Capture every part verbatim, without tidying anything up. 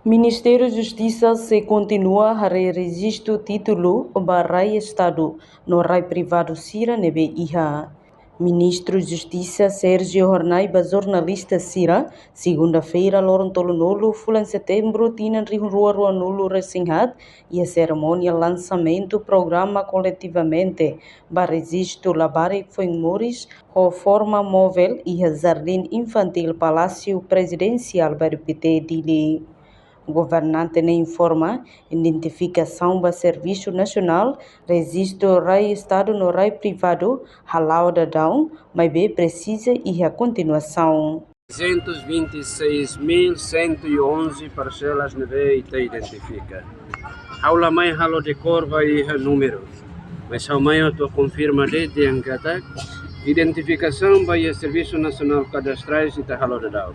Ministériu Justisa sei kontinua haree rejistu títulu ba rai Estadu no rai privadu sira ne'ebé iha. Ministru Justisa Sérgio Hornai ba jornalista sira, segunda-feira, loron tolunulu fulan Setembru, tinan rihun rua ruanulu resin haat, iha serimónia lansamentu programa Coletivamente ba rejistu labarik foin moris ho forma móvel iha Jardín Infantil Palásiu Prezidensiál B R P T Dili. Governante ne'e informa, identifikasaun ba servisu nasionál, rejistu rai Estadu no rai privadu hala'o daudaun, maibé presiza iha kontinuasaun. Duzentos vinte e seis mil cento e onze parselas ne'ebé ita identifika. Ha'u la mai halo dekór ba iha númeru, mas ha'u mai atu konfirma de'it dehan katak identifikasaun ba iha Servisu Nasionál Kadastrais ita halo daudaun.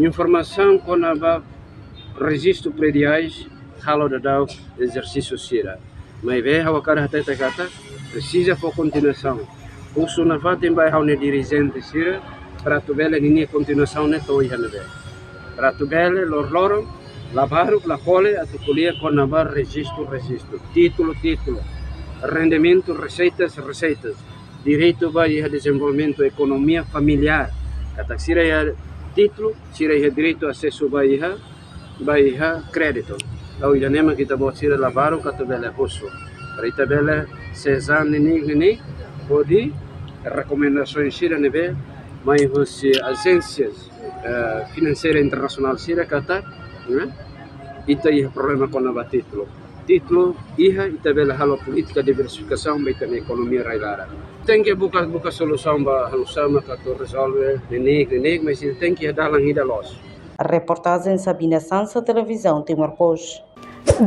Informasaun kona-ba rejistu prediais halo daudaun ezersísiu sira. Maibé ha'u hakarak hatete katak presiza fó kontinuasaun. Husu nafatin ba ha'u-nia dirijente sira, para atu bele ninia kontinuasaun ne'e to'o iha ne'ebé. Para atu bele loroloron, la baruk, la kole, atu ko'alia kona-ba rejistu, rejistu, títulu, títulu, rendimentu, reseitas, reseitas, direitu ba iha dezenvolvimentu ekonomia familiár. Katak sira iha títulu, sira iha direitu asesu ba iha, ba iha kréditu. Entaun ida-ne'e mak ita-boot sira la baruk atu bele husu. Para ita bele sezan ninia, ninia, hodi rekomendasaun sira ne'ebé mai husi ajénsia, eh, finanseira internasionál sira katak, ne'e, ita iha problema kona-ba títulu. Títulu iha, ita bele halo polítika diversifikasaun ba ita-nia ekonomia rai-laran. Tenke buka, buka solusaun ba halo sama atu rezolve ninia, ninia, mas ita tenke iha dalan ida loos. Reportajen Sabina Sansa, Televizaun Timor Post.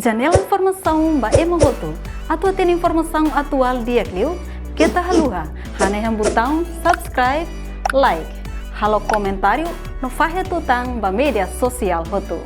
Janela informasaun ba ema hotu. Atu hatene informasaun atuál di'ak liu, keta haluha hanehan butaun subscribe, like, halo komentáriu no fahe tutan ba média sosiál hotu.